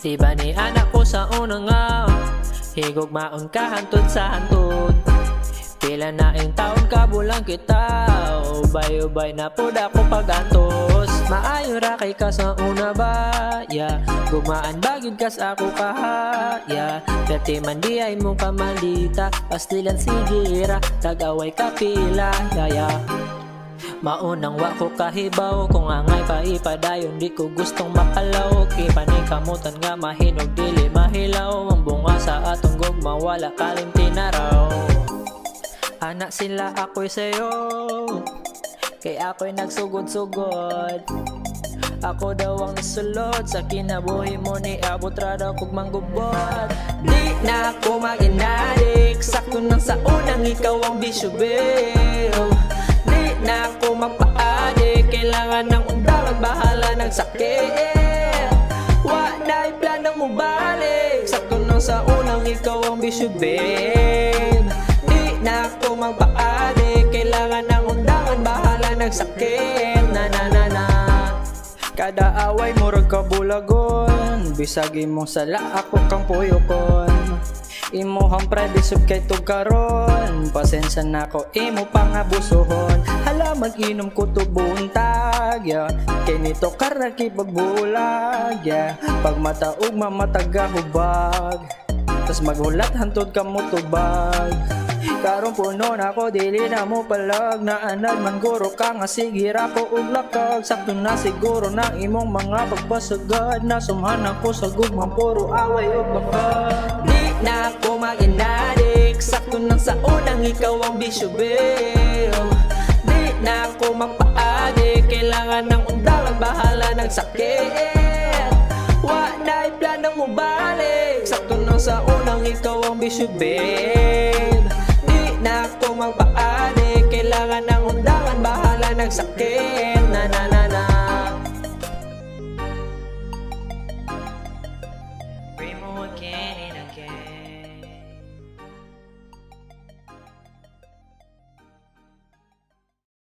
Di ba ni anak ko sa una nga higugmaon ka hantod sa hantod? Pila na ing taon ka bulang kita, ubay-ubay na pud ako pag-antos. Maayo ra kay ka sa una ba, yeah. Gugmaan ba gyud kas ako kahaya? Perti man di ay mo kamaldita. Pastilan sige ra, tag-away ka pila, yeah. Maunang wa ko kahibaw kung angay pa ipadayon. Di ko gustong makalaw kay paningkamutan nga mahinog dili mahilaw. Ang bunga sa atong gugma wala kalimti na raw. Anak sila ako'y sayo kay ako'y nagsugod-sugod. Ako daw ang nasulod sa kinabuhi mo, ni abot ra daw kog manggubot. Di na ako mag-inadik. Sakto nang sa unang ikaw ang bisyo, babe. Di na ako magpa-adik. Kailangan ng undangan, bahala ng sakit. Wa na'y plano mo balik. Sakto nang sa unang ikaw ang bisyo, babe. Di na ako magpa-adik. Kailangan ng undangan, bahala ng sakit. Na na na na. Kada away murag kabulagon. Bisag imong sala, ako kang puyokon. Imuhang pride isip kay tugkaron. Pasensya na ko imo pangabusuhon. Hala, mag-inom ko to buntag, yeah. Kay nito karaki pagbulag, yeah. Pag mataog mamataga hubag. Tas maghulat hantod ka mo tubag. Karon puno na ko, dili na mo palag. Naanad man guro ka nga sige ra ko og lakag. Sakto na siguro na imong mga pagpasagad. Nasumhan ako sa gugmang puro away ug bakag. Di na ako mag-inadik. Sakto nang sa unang ikaw ang bisyo, babe. Di na ako magpa-adik. Kailangan ng undangan, bahala ng sakit. Wa na'y plano mo balik. Sakto nang sa unang ikaw ang bisyo, babe. Di na ako magpa-adik. Kailangan ng undangan, bahala ng sakit. Na na na.